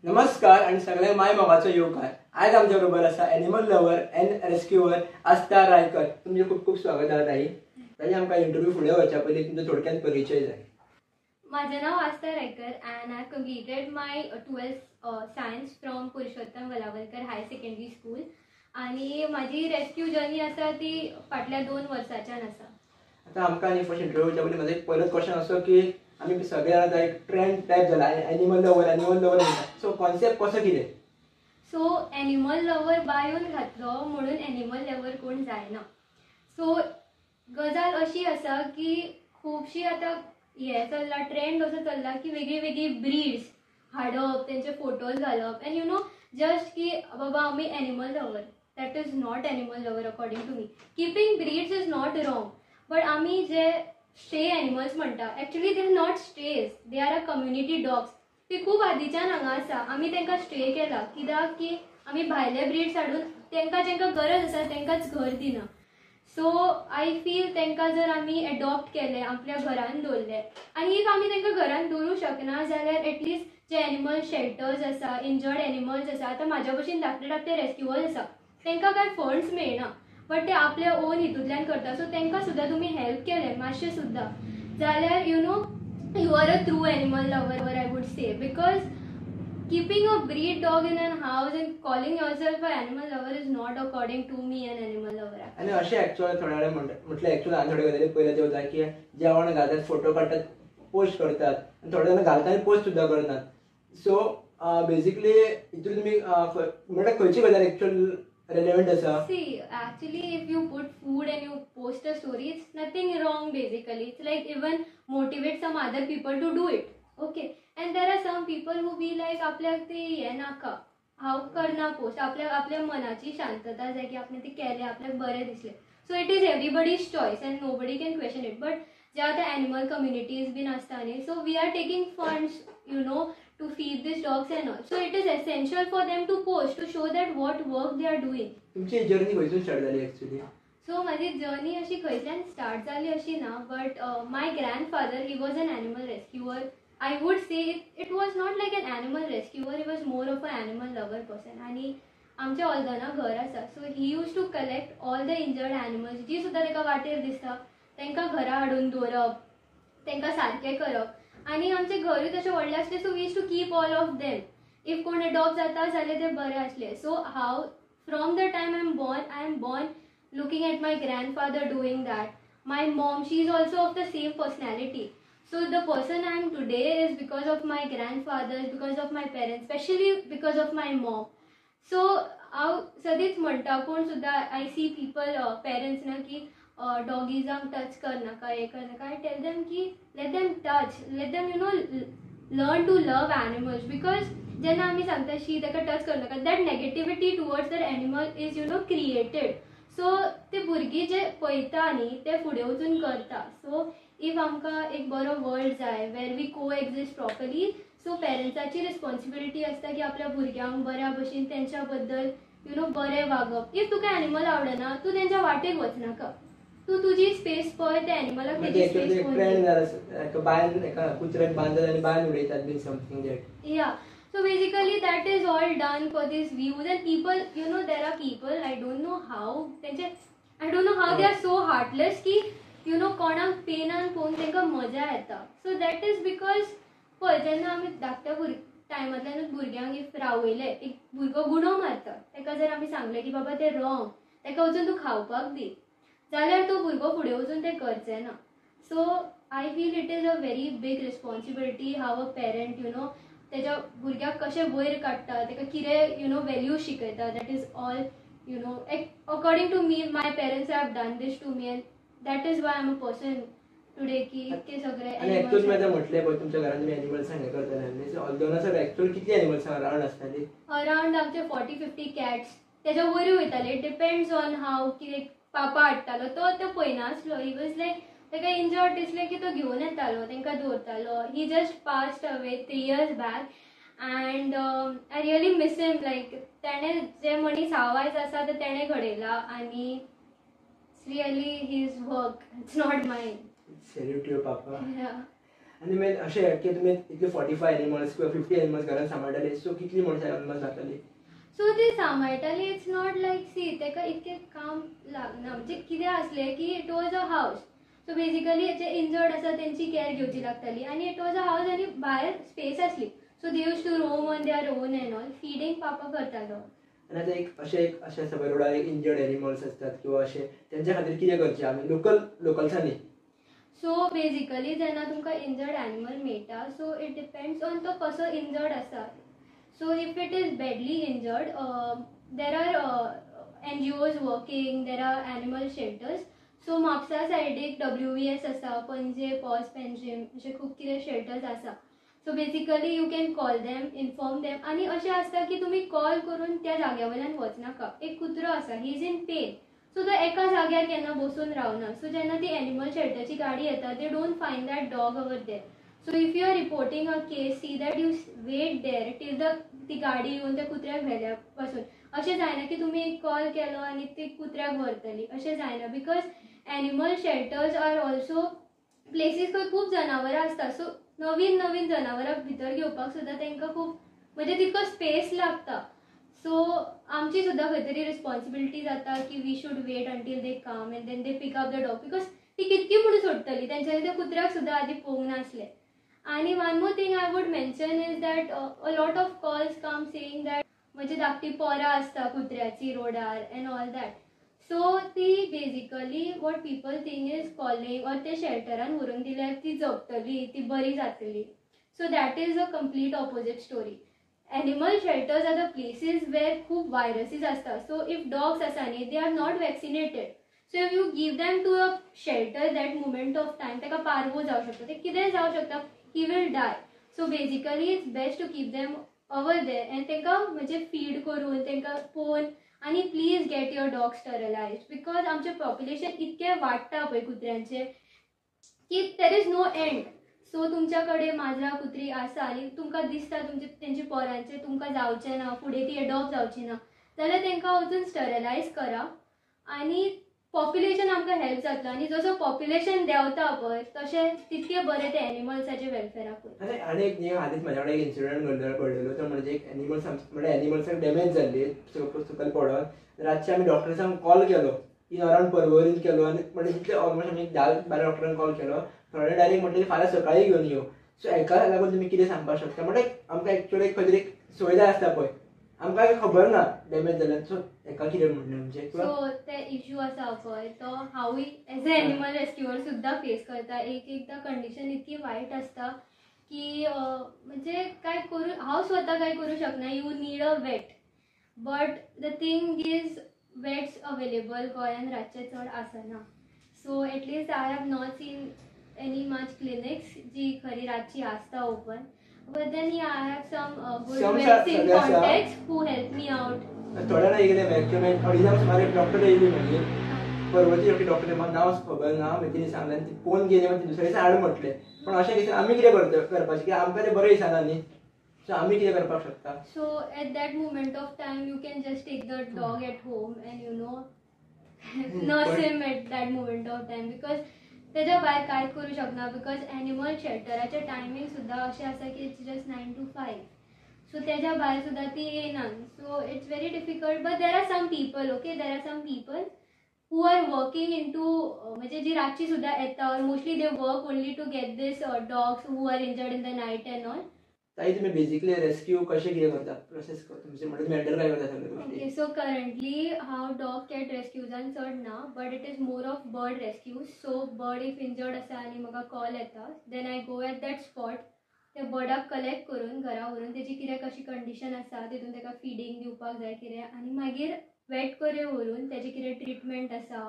नमस्कार आणि सगळ्यांक माय मोगाचो येवकार. आयज आमच्या बरोबर आसा एनिमल लवर अँड रेस्क्युअर आस्था रायकर. तुमचें खूब खूब स्वागत आसा ताई. ताई, आमकां इंटरव्यू फुडें वचच्या पयलीं तुमचो थोडक्यात परिचय जाय. माझं नाव आस्था Raikar and I completed my 12th science from Purushottam Walawalkar Higher Secondary School आनी म्हाजी रेस्क्यू जर्नी आसा ती फाटल्या 2 वर्साच्यान आसा. आतां आमकां न्ही फर्स्ट इंटरव्यू वचच्या पयलीं म्हजो एक पयलोच क्वेश्चन असो की आमी सगळे जाणां आतां एक ट्रेंड टायप जाला, एनिमल लवर, एनिमल लवर म्हणटा. सो कॉन्सेप्ट कसो कितें? सो एनिमल लवर बायोन घातलो म्हणून एनिमल लवर कोण जायना. सो गजाल अशी आसा की खुबशी आतां हें चल्लां, ट्रेंड असो चल्ला की वेगळी वेगळी ब्रीड्स हाडप, तेंचे फोटोज घालप एंड you know just की बाबा आमी animal lover. That is not animal lover according to me. Keeping breeds is not wrong, but आमी जे स्ट्रे एनिमल्स म्हणटा, actually they are not strays, they are a community dogs. ती खूब आदीच्यान हांगा आसा. आमी तांकां स्ट्रे केला कित्याक की आमी भायले ब्रीड्स हाडून तांकां जेंकां गरज आसा तांकांच घर दिना. सो I feel तांकां जर आमी एडॉप्ट केले, आपल्या घरान दवरले आनी if आमी तांकां घरान दवरूं शकना जाल्यार एटलिस्ट जे एनिमल शेल्टर्स आसा, इंजर्ड एनिमल्स आसा, आतां म्हाज्या भशेन धाकटे धाकटे रेस्क्युअर्स आसा, तांकां कांय फंड्स मेळना बट ते आपल्या ओन हितूंतल्यान करता. सो तांकां सुद्दां तुमी हेल्प केले मातशें सुद्दां जाल्यार you know you are a true animal lover, I would say, because keeping a breed dog in an house and calling yourself a animal lover is not according to me an animal lover. आनी अशें actual थोड्या वेळार म्हटल्यार actual हांवें थोड्यो गजाली पयल्या त्यो जाय की जेवण घालतात, फोटो काडटात, पोस्ट करतात आनी थोडे जाणां घालतात आनी पोस्ट सुद्दां करनात. सो बेजिकली हितून तुमी म्हणल्यार खंयची गजाल एक्चुअल रेलेवंट आसा? See, actually if you put food and you post a story, it's nothing wrong basically. It's like even motivate some other people to do it. Okay. And there are some people who be like आपल्याक ते हें नाका, हांव करना post, आपल्याक आपल्या मनाची शांतता जाय की आपणें तें केलें, आपल्याक बरें दिसलें. So it is everybody's choice and nobody can question it. But जे आतां एनिमल कम्युनिटीज बीन आसता न्ही, so we are taking funds you know to feed these dogs and all. So it is essential for them to post to show that what work they are doing. तुमची journey खंयसून start जाली actually? So म्हाजी journey अशी खंयच्यान start जाली अशी ना, but my grandfather he was an animal rescuer. I would say it was not like an animal rescuer, he was more of an animal lover person. आनी आमच्या ऑल्दना घर आसा, so he used to collect all the injured animals जी सुद्दां ताका वाटेर दिसता तांकां घरा हाडून दवरप, तांकां सारकें करप. आनी आमचें घरूय तशें व्हडलें आसलें, so we used to keep all of them. If कोण एडॉप्ट जाता जाल्यार ते बरें आसलें. सो हांव from the time I am born, I am born looking at my grandfather doing that. My mom, she is also of the same personality. So the person I am today is because of my grandfather, because of my parents, specially because of my mom. So हांव सदींच म्हणटा, कोण सुद्दां I C people parents ना की डॉगीजांक touch करनाका, हें करनाका, I tell them की let them touch, let them you know learn to love animals. Because जेन्ना आमी सांगता शी ताका टच करनाका, that negativity towards that animal is you know created. So ते भुरगीं जे पळयता न्ही ते फुडें वचून करता. सो if आमकां एक बरो वर्ल्ड जाय where we coexist properly, so पेरंट्साची responsibility आसता की आपल्या भुरग्यांक बऱ्या भशेन तेंच्या बद्दल you know बरें वागप. If तुका एनिमल आवडना, तूं तेंच्या वाटेक वचनाका, तूं तुजी स्पेस पळय, त्या एनिमलाक तेजी स्पेस पळय. कुत्र्याक बांदतात आनी बांद उडयतात बीन something that. Yeah, so basically that is all done for this views and people, you know there are people, I don't know how तेंचे, I don't know how they are so heartless की you know कोणाक पेनान पळोवन तांकां मजा येता. So that is because पळय जेन्ना आमी धाकट्या टायमांतल्यानूच भुरग्यांक if रावयलें, एक भुरगो गुणो मारता, ताका जर आमी सांगलें की बाबा तें रॉंग, ताका वचून तूं खावपाक दी, जाल्यार तो भुरगो फुडें वचून तें करचें ना. So I feel it is a very big responsibility how a parent you know तेज्या भुरग्याक कशें वयर काडटा, ताका कितें you know value शिकयता. That is all you know according to me, my parents have done this to me and that is why I am a person today की इतके सगळे. आनी एक्चुअल तुमी आतां म्हटलें पळय तुमच्या घरान तुमी एनिमल्सांक हें करताले न्ही, ऑल्दोना एक्चुअल कितली एनिमल्सां अरावंड आसताली? अरावंड आमचे 40-50 कॅट्स, तेज्या वयरूय वयताले. It depends on हाव कितें पापा हाडटालो, तो तो पळयनासलो. He was लायक ताका इंजर्ड दिसलें की तो घेवन येतालो, तांकां दवरतालो. He just passed away 3 years back and I really miss him. Like तेणें जे मनीस हांव आयज आसा ते तेणें घडयला आनी it's really his work, it's not mine. Salute your papa. आनी मेन अशें की तुमी इतले 45 एनिमल्स किंवा 50 एनिमल्स घरान सांबाळटाले, सो कितली मनशां एनिमल्स जाताली? सो ते सांबाळटाली, it's not like सी ताका इतकें काम लागना, म्हणजे कितें आसलें की it was a house. So basically J injured आसा तेंची कॅर घेवची लागताली आनी it was a house आनी भायर स्पेस आसली, so they use to roam on their own and all. Feeding पापा करतालो. आनी आतां एक अशें एक अशें आसा पळय रोडार एक इंजर्ड एनिमल्स आसतात किंवा अशें, तेंच्या खातीर कितें करचें आमी लोकल्सांनी? सो बेजिकली जेन्ना तुमकां इंजर्ड एनिमल मेळटा, सो it depends on तो कसो इंजर्ड आसा. So if it is badly injured, there are NGOs working, there are animal shelters. So Mapusa सायडीक WVS आसा, पणजे पॉज पेंजिम, अशे खूब कितें शेल्टर्स आसा. So basically you can call them, inform them. आनी अशें आसता की तुमी कॉल करून त्या जाग्या वयल्यान वचनाका. एक कुत्रो आसा, he is in pain, so तो एका जाग्यार केन्ना बसून रावना. सो जेन्ना ती एनिमल शेल्टरची गाडी येता, they don't find that dog over there. So if you are reporting a case, see that you wait there till the ती गाडी येवन त्या कुत्र्याक व्हेल्या पासून. अशें जायना की तुमी एक कॉल केलो आनी ती कुत्र्याक व्हरतली, अशें जायना. Because animal shelters are also places खंय खूब जनावरां आसता. सो नवीन नवीन जनावरां भितर घेवपाक सुद्दां तांकां खूब म्हणजे तितको स्पेस लागता. सो आमची सुद्दां खंय तरी रिस्पॉन्सिबिलिटी जाता की we should wait until they come and then they pick up the dog, because ती कितकी म्हणून सोडटली, तेंच्यांनी त्या कुत्र्याक सुद्दां आदी पळोवंक नासलें. आनी one more thing I would mention is that a lot of calls come saying that म्हणजे धाकटी पोरां आसता कुत्र्याची रोडार एंड ऑल that. सो ती basically what people think is calling or ते शेल्टरान व्हरून दिल्यार ती जगतली, ती बरी जातली. So that is a complete opposite story. Animal shelters are the places where खूब वायरसीस आसता. सो if dogs आसा न्ही, they are not vaccinated. So if you give them to a shelter that moment of time, ताका पारवो जावं शकता, ते कितेंय जावं शकता, he will die. So basically it's best to keep them over there and तांकां म्हणजे फीड करून तांकां पळोवन. आनी please get your dog sterilise, because आमचें पॉप्युलेशन इतकें वाडटा पळय कुत्र्यांचें की there is no end. So तुमच्या कडेन माजरां कुत्री आसा आनी तुमकां दिसता तुमचे तेंचे पोरांचें तुमकां जावचें ना, फुडें ती एडॉप्ट जावची ना, जाल्यार तांकां वचून स्टरलायज करा आनी पॉप्युलेशन आमकां हेल्प जातलो. आनी जसो पॉप्युलेशन देंवता पळय तशें तितकें बरें तें एनिमल्साचें वेलफेराकूय. आनी एक न्ही हालींच म्हाज्या वांगडा एक इन्सिडंट घडलेलो, तो म्हणजे एक एनिमल्स म्हणल्यार एनिमल्साक डॅमेज जाल्ली सकयल पडोन. रातचे आमी डॉक्टर्सांक कॉल केलो, इन अरावंड पर्वरीन केलो आनी म्हणजे तितले ऑलमोस्ट आमी 10-12 डॉक्टरांक कॉल केलो. थोडे डायरेक्ट म्हटलें फाल्यां सकाळीं घेवन यो. सो हेका लागून तुमी कितें सांगपाक शकता? म्हणल्यार आमकां एक्चुअली खंय तरी एक सोय जाय आसता पळय, आमकां खबर ना डॅमेज जाल्यार, सो हेका कितें म्हणणें तुमचें? सो ते इशू आसा पळय तो हांवूय एज अ एनिमल रेस्क्युअर सुद्दां फेस करता. एक एकदां कंडिशन इतकी वायट आसता की म्हणजे काय करूं, हांव स्वता काय करूं शकना. You need a vet, but the thing is vets available गोंयान रातचे चड आसना. So at least I have not seen any much clinics जी खरी रातची आसता open. But then yeah, I have some good vets in contacts who help me out. थोड्या ना येयले एक्चुअली अडीजांक सुमार एक डॉक्टर येयली मागीर पर्वती एकटी डॉक्टर, म्हाका नांव खबर ना, मागीर तिणें सांगलें आनी ती पळोवन गेली, मागीर दुसऱ्या दिसा हाड म्हटलें. पूण अशें केसीन आमी कितें करता करपाचें, की आमकां तें बरें दिसना न्ही, सो आमी कितें करपाक शकता? So at that moment of time you can just take the dog at home and you know nurse him at that moment of time, because तेज्या भायर कांयच करूं शकना. Because animal शेल्टराचें टायमींग सुद्दां अशें आसा की it's just 9 to 5, सो तेज्या भायर सुद्दां ती येना. So it's very difficult. But there are some people, okay, there are some people who are working into म्हणजे जी रातची सुद्दां येता, or mostly they work only to get this dogs who are injured in the night and all. ताई तुमी basically rescue कशें कितें करता, प्रोसेस तुमचे म्हणजे तुमी हँडल काय करता सगळे गोष्टी? Okay, so currently हांव डॉग कॅट रेस्क्यूजान चड ना, but it is more of bird rescue. So bird if injured आसा आनी म्हाका कॉल येता, then I go at that spot, त्या बर्डाक कलेक्ट करून घरा व्हरून तेजी कितें कशी कंडिशन आसा तितून ताका फिडींग दिवपाक जाय कितें, आनी मागीर वेट कडेन व्हरून तेजें कितें ट्रिटमेंट आसा.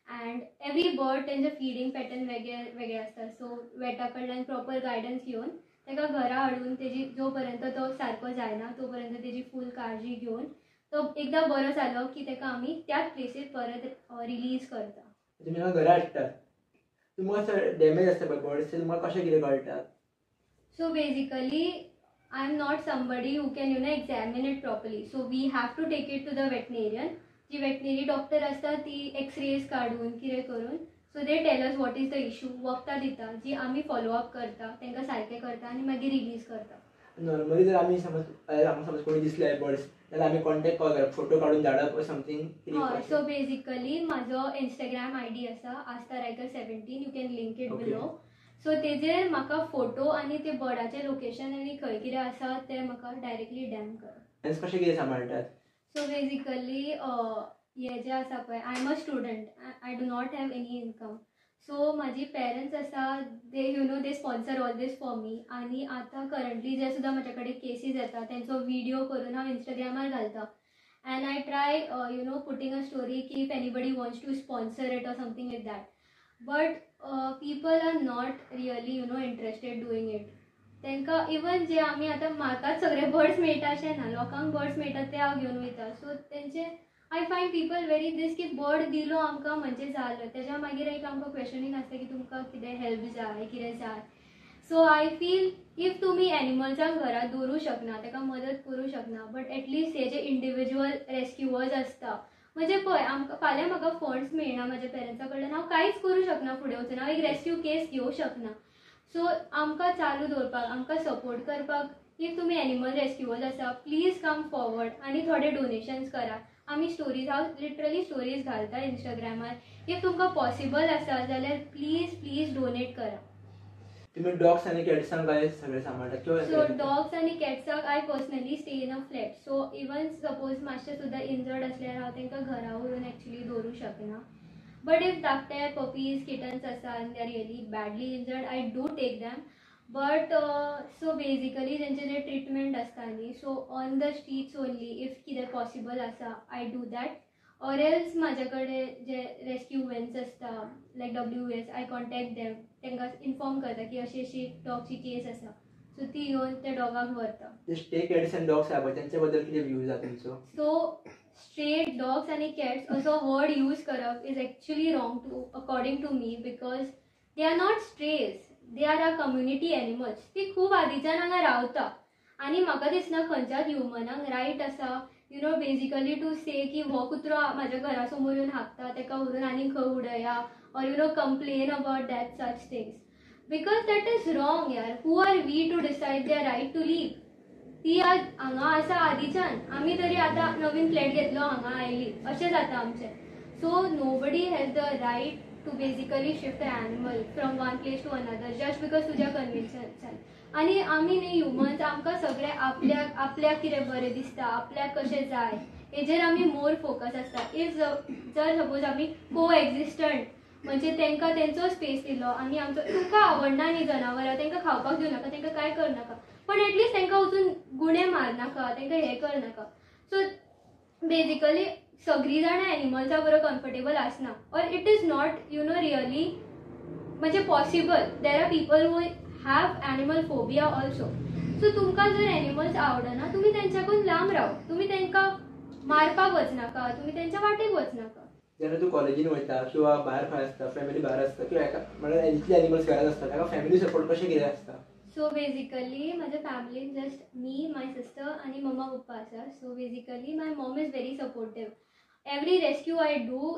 अँड एवरी बर्ड तेंचे फिडींग पॅटर्न वेगळे वेगळे आसता, सो वेटा कडल्यान प्रॉपर गायडन्स घेवन ताका घरा हाडून तेजी जो पर्यंत तो सारको जायना तो पर्यंत तेजी फूल काळजी घेवन तो एकदां बरो जालो की ताका आमी त्याच प्लेसीर परत रिलीज करता. तुमी घरा हाडटात, तुमकां डॅमेज आसता पळय बर्ड्स, तुमकां कशें कितें कळटा? So basically I am not somebody who can you know examine it properly, so we have to take it to the veterinarian. Ji veterinary doctor आसता ती एक्सरेज काडून कितें करून, So they tell us what is the issue, वखदां दिता जी आमी follow up करता, तांकां सारकें करता आनी मागीर रिलीज करता. नॉर्मली जर आमी समज आमकां समज कोणी दिसले बर्ड्स जाल्यार आमी कॉन्टेक्ट करप, फोटो काडून धाडप समथींग? हय, सो बेजिकली म्हाजो इंस्टाग्राम I D आसा Aastha Raikar 17, you can link it below. So तेजेर म्हाका फोटो आनी ते बर्डाचें लोकेशन आनी खंय कितें आसा तें म्हाका डायरेक्टली डॅम कर. कशें कितें सांबाळटात? सो बेजिकली हे जे आसा पळय, I am a student, I do not have any income. So म्हाजी पेरंट्स आसा, they you know they sponsor all this for me. आनी आतां करंटली जे सुद्दां म्हाज्या कडेन केसीस येता तेंचो विडियो करून हांव इंस्टाग्रामार घालता. And I try you know putting a story की if anybody wants to sponsor it or something like that. But people are not really you know interested doing it. तांकां इवन जे आमी आतां म्हाकाच सगळे बर्ड्स मेळटा अशें ना, लोकांक बर्ड्स मेळटा ते हांव घेवन वयता. सो तेंचे I find people very this की बर्ड दिलो आमकां म्हणजे जालो, तेज्या मागीर एक आमकां क्वेशनींग आसता की तुमकां कितें हेल्प जाय, कितें जाय. सो I feel if तुमी एनिमल्सांक घरांत दवरूं शकना, ताका मदत करूं शकना, बट एटलिस्ट हे जे इंडिविज्युअल रेस्क्युअर्स आसता, म्हणजे पळय आमकां फाल्यां म्हाका फंड्स मेळना म्हाज्या पेरंट्सा कडल्यान, हांव कांयच करूं शकना फुडें वचून, हांव एक रेस्क्यू केस घेवं शकना. सो आमकां चालू दवरपाक, आमकां सपोर्ट करपाक if तुमी एनिमल रेस्क्युअर्स आसा प्लीज कम फॉरवर्ड आनी थोडे डोनेशन्स करा. आमी स्टोरीज, हांव लिटरली स्टोरीज घालता इंस्टाग्रामार. If तुमकां पॉसिबल आसा जाल्यार प्लीज प्लीज डोनेट करा. तुमी डॉग्स आनी कॅट्सांक काय सगळे सांबाळटात? सो डॉग्स आनी कॅट्सांक I personally stay in a flat. So even suppose मातशें सुद्दां इंजर्ड आसल्यार हांव तांकां घरा व्हरून एक्चुली दवरूं शकना. बट if धाकटे पपीज किटन्स आसा आनी they are really badly injured, I do take them. But so basically तेंचे जे ट्रिटमेंट आसता न्ही, so on the streets only if कितें पॉसिबल आसा I do that. Or else म्हाजे कडेन जे रेस्क्यू वॅन्स आसता लायक WS, I contact them, तांकां inform करता की अशी अशी डॉगची केस आसा. सो ती येवन त्या डॉगाक व्हरता. स्ट्रे कॅट्स आनी डॉग्स आहा पळय तेंचे बद्दल कितें व्यूज आसा तुमचो? सो स्ट्रे डॉग्स आनी कॅट्स असो वर्ड यूज करप is actually wrong to according to me, because they are not strays, they are a community animals. ती खूब आदींच्यान हांगा रावता आनी म्हाका दिसना खंयच्याच ह्युमनाक रायट आसा you know basically to say की हो कुत्रो म्हाज्या घरा समोर येवन हागता ताका व्हरून आनी खंय उडया, or you know complain about that such things, because that is wrong यार. Who are we to decide their right to live? ती आज हांगा आसा आदींच्यान, आमी तरी आतां नवीन फ्लॅट घेतलो हांगा आयली अशें जाता आमचें. So nobody has the right to basically shift a animal from one place to another just because तुज्या कन्विन्सान. आनी आमी न्ही ह्युमन्स, आमकां सगळें आपल्याक आपल्याक कितें बरें दिसता, आपल्याक कशें जाय हेजेर आमी मोर फोकस आसता. If जर सपोज आमी को एक्झिस्टंट म्हणजे तांकां तेंचो स्पेस दिलो आनी आमचो, तुमकां आवडना न्ही जनावरां, तांकां खावपाक दिवं नाका, तांकां कांय करनाका, पण एटलिस्ट तांकां वचून गुणे मारनाका, तांकां हें करनाका. सो बेजिकली सगळीं जाणां एनिमल्सां बरोबर कम्फर्टेबल आसना, or it is not you know really म्हणजे possible. There are people who have animal phobia also. So तुमकां जर एनिमल्स आवडना तुमी तेंच्याकून लांब राव, तुमी तेंकां मारपाक वचनाका, तुमी तेंच्या वाटेक वचनाका. जेन्ना तूं कॉलेजीन वयता किंवा भायर खंय आसता, फॅमिली भायर आसता किंवा एका म्हणल्यार इतले एनिमल्स घरांत आसता, ताका फॅमिली सपोर्ट कशें कितें आसता? सो बेजिकली म्हाज्या फॅमिलीन जस्ट मी, my sister आनी मम्मा पप्पा आसा. So basically my mom is very supportive. Every rescue I do,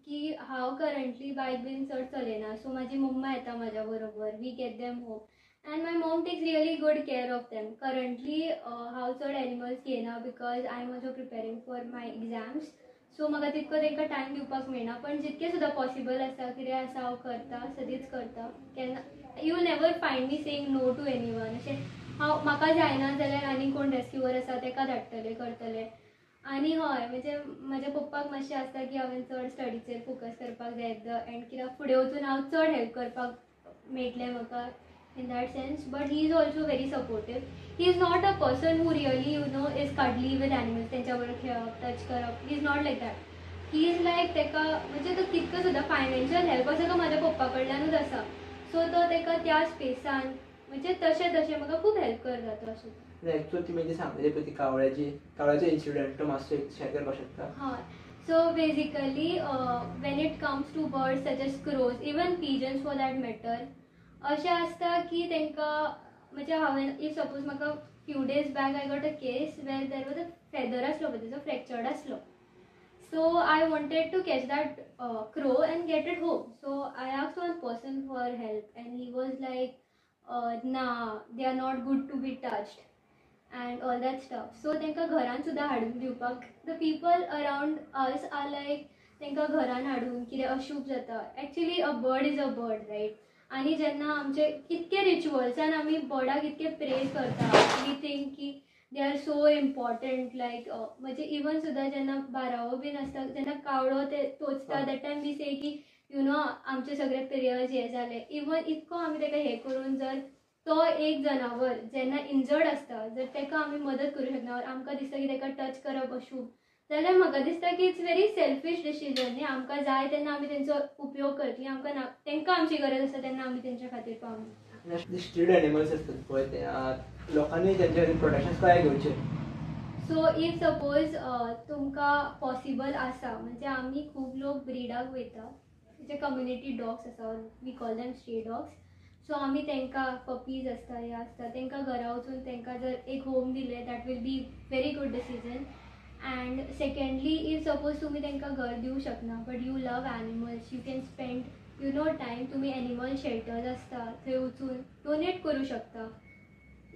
की हांव करंटली बायक बीन चड चलयना, सो म्हाजी मम्मा येता म्हाज्या बरोबर, we get them home and my mom takes really good care of them. Currently हांव चड एनिमल्स घेयना because I am also preparing for my exams. So म्हाका तितको तांकां टायम दिवपाक मेळना, पण जितकें सुद्दां पॉसिबल आसा कितें आसा हांव करता, सदींच करता. केन्ना you never find me saying no to anyone. अशें हांव म्हाका जायना जाल्यार आनी कोण रेस्क्युअर आसा ताका धाडटलें करतलें. आनी हय म्हणजे म्हाज्या पप्पाक मातशें आसता की हांवें चड स्टडीचेर फोकस करपाक जाय एट the and, कित्याक फुडें वचून हांव चड हेल्प करपाक मेळटलें म्हाका in that sense. But he is also very supportive. He is not a person who really you know is cuddly with animals, तेंच्या बरोबर खेळप, टच करप, he is not like that. He is like ताका म्हणजे तो कितको सुद्दां financial help आसा तो म्हाज्या पप्पा कडल्यानूच आसा. सो तो ताका त्या स्पेसान म्हणजे तशें तशें म्हाका खूब हेल्प करता तो. अशें एक्चुअली तुमी जे सांगलें पळय ती कावळ्याचो इन्सिडंट तो मातसो शेअर करपाक शकता? हय, so basically when it comes to birds such as crows, even pigeons for that matter, अशें आसता की तांकां म्हणजे हांवें if suppose म्हाका few days back I got a case where there was a feather आसलो पळय तेजो फ्रॅक्चर्ड आसलो. So I wanted to catch that crow and get it home. So I asked one person for help and he was like, nah, they are not good to be touched and all that stuff. So तांकां घरान सुद्दां हाडून दिवपाक the people around us are like तांकां घरान हाडून कितें अशूभ जाता. Actually a bird is a bird, right? आनी जेन्ना आमचे कितके रिच्युअल्सान आमी बर्डाक इतके प्रेज करता, we think की they are so important. Like म्हणजे इवन सुद्दां जेन्ना बारावो बीन आसता तेन्ना कावळो ते तोचता, that time we से की you know आमचे सगळे प्रेयर्स हे जाले. इवन इतको आमी ताका हें करून जर तो एक जनावर जेन्ना इंजर्ड आसता जर ताका आमी मदत करूं शकना, आमकां दिसता की ताका टच करप अशूभ, जाल्यार म्हाका दिसता की it's very selfish decision न्ही. आमकां जाय तेन्ना आमी तेंचो उपयोग करतली, आमकां ना तांकां आमची गरज आसा तेन्ना आमी तेंच्या खातीर पावना. स्ट्रीट एनिमल्स आसतात पळय, ते लोकांनी तेंच्या खातीर प्रोटेक्शन काय घेवचें? सो if suppose तुमकां पॉसिबल आसा, म्हणजे आमी खूब लोक ब्रिडाक वयता, जे कम्युनिटी डॉग्स आसा, we call them stray dogs. So आमी तांकां पपीज आसता हे आसता तांकां घरा वचून तांकां जर एक होम दिलें that will be very good decision. And secondly if suppose तुमी तांकां घर दिवं शकना but you love animals, you can spend you know time, तुमी एनिमल शेल्टर्स आसता थंय वचून डोनेट करूं शकता.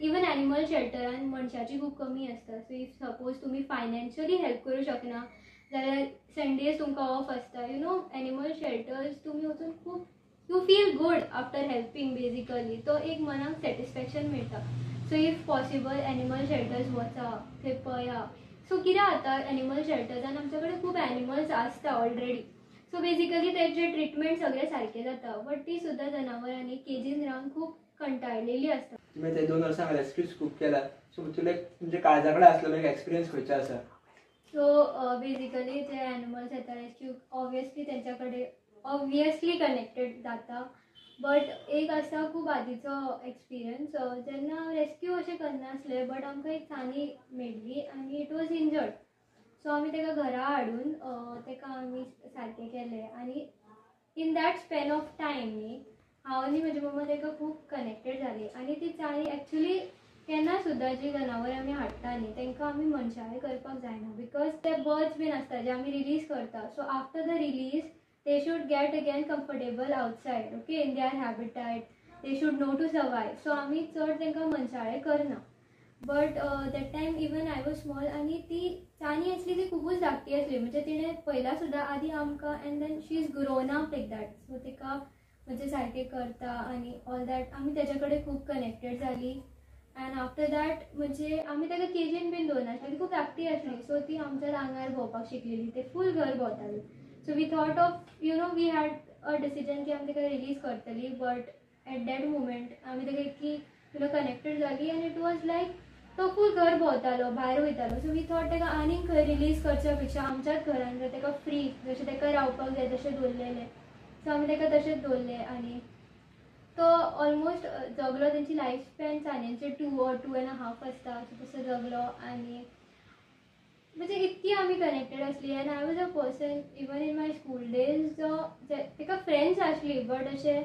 इवन एनिमल शेल्टरान मनशाची खूब कमी आसता. सो if suppose तुमी फायनान्शियली हेल्प करूं शकना जाल्यार संडेज तुमकां ऑफ आसता, you know animal shelters तुमी वचून खूब you feel good after helping basically, तो एक मनाक सॅटिस्फॅक्शन मेळटा. So if possible animal shelters वचा, थंय पळया. सो कितें जाता एनिमल शेल्टर्सान आमचे कडेन खूब एनिमल्स आसता ऑलरेडी. सो बेजिकली तेंचे ट्रिटमेंट सगळें सारकें जाता, बट ती सुद्दां जनावरांनी केजीन रावन खूब कंटाळलेली आसता. तुमी ते 2 वर्सां रेस्क्यूज खूब केला, सो तुला तुमच्या काळजा कडेन आसलेलो एक एक्सपिरियन्स खंयचो आसा? सो बेजिकली जे एनिमल्स येता रेस्क्यू ऑब्वियसली तेंच्या कडेन ऑब्वियसली कनेक्टेड जाता. बट एक आसा खूब आदींचो एक्सपिरियन्स, जेन्ना रेस्क्यू अशें करनासले बट आमकां एक चानी मेळ्ळी आनी it was injured. सो आमी ताका घरा हाडून ताका आमी सारकें केलें आनी in that span of time न्ही हांव आनी म्हजी मम्मा ताका खूब कनेक्टेड जाली. आनी ती चानी एक्चुली केन्ना सुद्दां जी जनावर आमी हाडटा न्ही तांकां आमी मनशाळे करपाक जायना, because ते बर्ड्स बीन आसता जे आमी रिलीज करता. So after the release they should get again comfortable outside, okay, in their habitat, they should know to survive. So आमी चड तांकां मनशाळे करना. But that time even I was small आनी ती चानी आसली ती खुबूच धाकटी आसली, म्हणजे तिणें पयला सुद्दां आदी आमकां and then she is grown up like that. So तिका म्हणजे सारकें करता आनी ऑल that, आमी तेच्या कडेन खूब कनेक्टेड जाली. एंड आफ्टर that म्हणजे आमी ताका केजीन बीन दवरनासली, ती खूब धाकटी आसली. सो ती आमच्या आंगार भोंवपाक शिकलेली, ते फूल घर भोंवताली. So we thought of, you know, we had a decision की आमी ताका रिलीज करतली, बट एट that moment आमी ताका इतकी you know connected जाली आनी it was लायक तो फूल घर भोंवतालो, भायर वयतालो. सो we thought ताका आनीक खंय रिलीज करच्या पेक्षा आमच्याच घरान जर ताका फ्री जशें ताका रावपाक जाय तशें दवरलेलें. सो आमी ताका तशेंच दवरलें आनी तो ऑलमोस्ट जगलो. तेंची लायफ स्पॅन चानयांचे 2 or 2.5 आसता, सो तसो जगलो. आनी म्हणजे इतकी आमी कनेक्टेड आसली. And I was a person even in my school days जो ताका फ्रेंड्स आसली बट अशें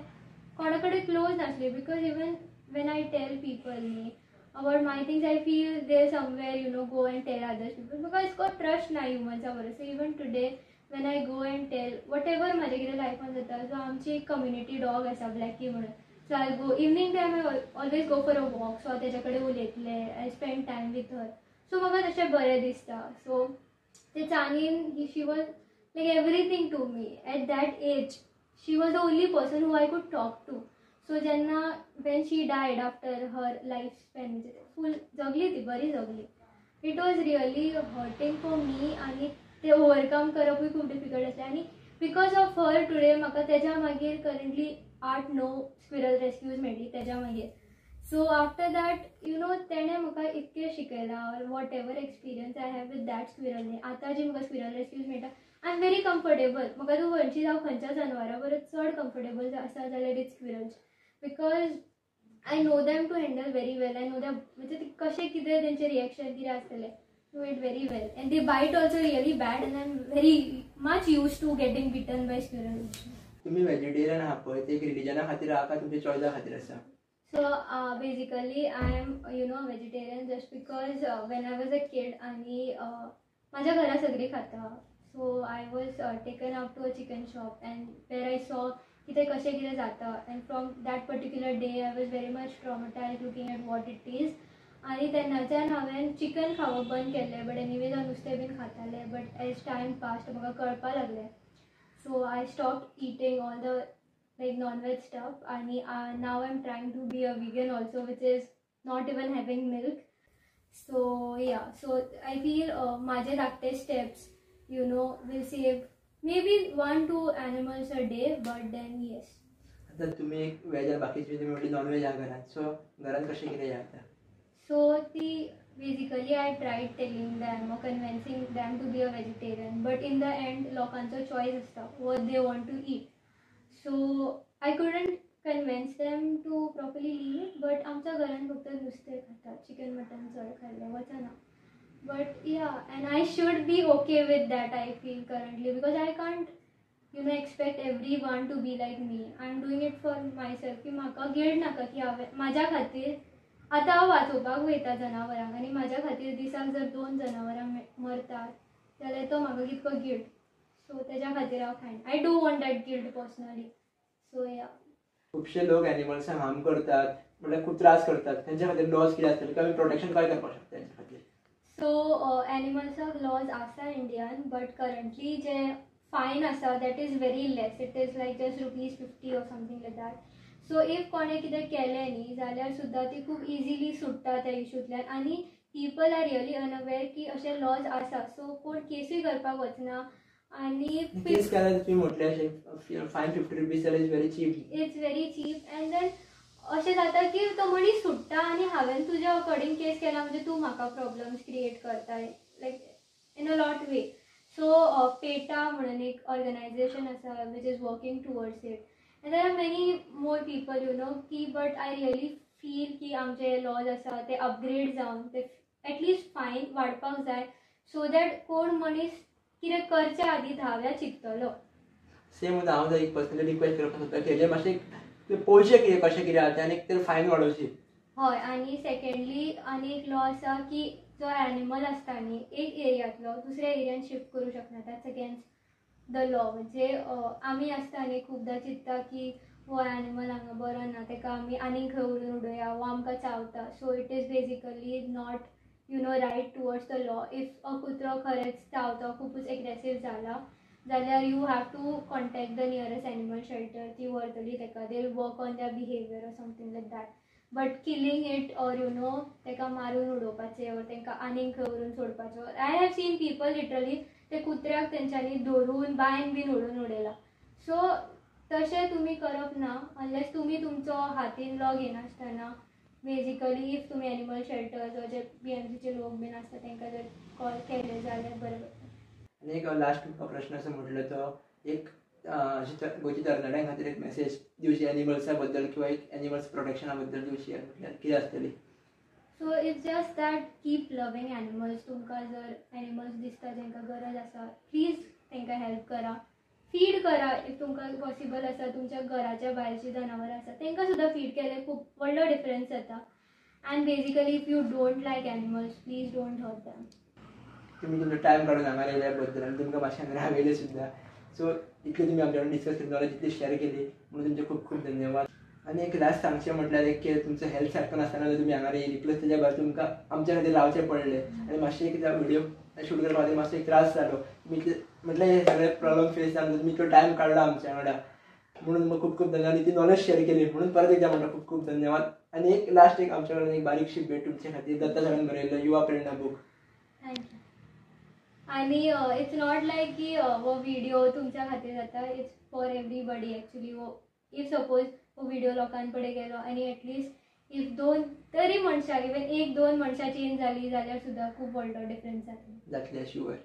कोणा कडेन क्लोज नासली, because even when I tell people न्ही about my things I feel they somewhere you know go and tell others people, because को trust ना ह्युमन्सा बरोबर. So even today when I go and tell whatever म्हाजें कितें लायफान जाता, so आमची एक कम्युनिटी डॉग आसा ब्लॅकी म्हणून, so I go evening time I always go for a walk. So हांव तेच्या कडेन उलयतलें, I spend time with her. So म्हाका तशें बरें दिसता. सो ते चानीन he she was like everything to me at that age. She was the only person who I could talk to. So जेन्ना when she died after her life span, म्हणजे फूल जगली ती, बरी जगली, it was really hurting for me. आनी ते overcome करपूय खूब difficult आसलें. आनी because of her today म्हाका तेज्या मागीर करंटली 8-9 स्क्विरल रेस्क्यूज मेळ्ळी तेज्या मागीर. So after that you know तेणें म्हाका इतकें शिकयलां, or whatever experience I have with that squirrel न्ही, आतां जी म्हाका स्क्विरल रेस्क्यूज मेळटा I am very comfortable. म्हाका तूं खंयची जावं खंयच्या जनावरां बरोबर चड कम्फर्टेबल आसा जाल्यार it's squirrels, because I know them to handle very well. I know them म्हणजे ते कशें कितें तेंचें रिएक्शन कितें आसतलें, know it very well. And they bite also really bad and I am very much use to getting bitten by squirrels. तुमी vegetarian आहा पळय, ते एक रिलिजना खातीर आहा काय तुमच्या चॉयसा खातीर आसा? So basically I am you know vegetarian just because when I was a kid आनी म्हाज्या घरा सगळीं खाता. So I was taken out to a chicken shop and where I saw की ते कशें कितें जाता, and from that particular day I was very much traumatized looking at what it is. आनी तेन्नाच्यान हांवें चिकन खावप बंद केल्लें, बट एनिवेज हांव नुस्तें बीन खातालें. बट एज टायम पास्ट म्हाका कळपा लागलें, so I stop eating all the like non veg stuff. आनी now I am trying to be a vegan also, which is not even having milk. So yeah, so I feel म्हाजे धाकटे steps you know will save maybe 1-2 animals a day, but then yes. आता तुम्ही एक veg आनी बाकीचे तुमी म्हटली non veg आहा घरात, सो घरात कशें कितें जाता? सो ती basically I tried telling them or convincing them to be a vegetarian, but in the end लोकांचो चॉयस आसता what they want to eat. So I couldn't convince them to properly leave it, but आमच्या घरान फक्त नुस्तें खातात, chicken mutton चड खाल्लें वचना. But yeah, and I should be okay with that, I feel currently, because I can't you know expect everyone to be like me. I am doing it for myself, की म्हाका guilt नाका की हांवें म्हाज्या खातीर आतां हांव वाचोवपाक वयता जनावरांक, आनी म्हाज्या खातीर दिसाक जर 2 जनावरां मरतात जाल्यार तो म्हाका कितको गिल्ट. सो तेज्या खातीर हांव खायना. I do want that guilt personally. So yeah. खुबशे लोक एनिमल्सांक हार्म करतात, म्हणल्यार खूब त्रास करतात, तेंच्या खातीर लॉज कितें आसतले किंवा आमी प्रोटेक्शन काय करपाक शकता तेंच्या खातीर? सो एनिमल्साक लॉज आसा इंडियान, बट करंटली जे फायन आसा that is very less, it is like just ₹50 or something like that. So if कोणें कितें केलें न्ही जाल्यार सुद्दां ती खूब इजिली सुट्टा त्या इशूंतल्यान, आनी पीपल are really unaware की अशे लॉज आसा. सो कोण केसूय करपाक वचना. आनी केस केल्यार तुमी म्हटलें अशें फायन ₹50 जाल्यार is very cheap, it's very cheap. And then अशें जाता की तो मनीस सुट्टा आनी हांवें तुज्या अकॉर्डिंग केस केला म्हणजे तूं म्हाका प्रॉब्लम्स क्रिएट करता, like in a lot way. So PETA म्हणून एक ऑर्गनायझेशन आसा which is working towards it, and there are many more people you know की, बट I really feel की आमचे लॉज आसा ते अपग्रेड जावन ते एटलिस्ट फायन वाडपाक जाय, सो that कोण मनीस कितें करच्या आदी धाव्या चिंततलो. सेम हांव एक पर्सनली रिक्वेस्ट करपाक सोदता की हेजेर मातशें पळोवचें कितें कशें कितें जाता आनी ते फायन वाडोवची. हय, आनी सेकेंडली आनी एक लॉ आसा की जो एनिमल आसता न्ही एक एरियांतलो दुसऱ्या एरियान शिफ्ट करूं शकना, that's against the law. म्हणजे आमी आसता न्ही खुबदां चिंत्ता की हो एनिमल हांगा बरो ना, ताका आमी आनीक खंय व्हरून उडोवया, हो आमकां चावता. So it is basically not you know right towards the law. If a कुत्रो खरेंच चावता, खुबूच एग्रेसीव जाला जाल्यार you have to contact the nearest animal shelter, ती व्हरतली ताका, they will work on their behaviour or something like that. But killing it or you know ताका मारून उडोवपाचें ऑर तांकां आनीक खंय व्हरून सोडपाचें. I have seen people literally ते कुत्र्याक तेंच्यांनी धरून बांयन बीन व्हरून उडयला. सो तशें तुमी करप ना अनलेस तुमी तुमचो हातीन लॉ घेनासतना. बेजिकली if तुमी एनिमल शेल्टर्स ऑर जे BMCचे लोक बीन आसता तांकां जर कॉल केले जाल्यार बरें पडटा. आनी एक लास्ट प्रश्न असो म्हटलो तो एक गोंयच्या तरणाट्यां खातीर एक मेसेज दिवची एनिमल्सा बद्दल किंवा एक एनिमल्स प्रोटेक्शना बद्दल दिवची म्हटल्यार कितें आसतली? So it's just that keep loving animals. तुमकां जर एनिमल्स दिसता जांकां गरज आसा प्लीज तांकां हेल्प करा, फीड करा. If तुमकां पॉसिबल आसा तुमच्या घराच्या भायरची जनावरां आसा तांकां सुद्दां फीड केल्यार खूब व्हडलो डिफरन्स जाता. And basically if you don't like animals please don't hurt them. तुमी तुमचो टायम काडून हांगा येयल्या बद्दल आनी तुमकां मातशें हांगा रावयलें सुद्दां, सो इतलें तुमी आमच्या कडेन डिस्कस केली, नॉलेज इतली शेअर केली म्हणून तुमचें खूब खूब धन्यवाद. आनी एक लास्ट सांगचें म्हटल्यार एक की तुमचो हेल्थ सारको नासतना तुमी हांगा येयली, प्लस तेज्या भायर तुमकां आमच्या खातीर रावचें पडलें आनी मातशें एक व्हिडियो शूट करपा खातीर मातसो एक त्रास जालो. तुमी इतले म्हटल्यार हे सगळे प्रॉब्लम फेस जावन तुमी इतलो टायम काडलो आमच्या वांगडा म्हणून खूब खूब धन्यवाद. इतली नॉलेज शेअर केली म्हणून परत एकदा म्हणटा खूब खूब धन्यवाद. आनी एक लास्ट एक आमच्या कडेन एक बारीकशी भेट तुमचे खातीर दत्ता सरान बरयल्लो युवा प्रेरणा book. Thank you. आनी it's not लायक की हो व्हिडिओ तुमच्या खातीर जाता, it's for everybody actually. हो if suppose हो व्हिडिओ लोकां कडेन गेलो आनी एटलिस्ट if 2 तरी मनशां, इवन 1-2 मनशां चेंज जाली जाल्यार सुद्दां खूब व्हडलो डिफरन्स जातलो. जातले शुअर.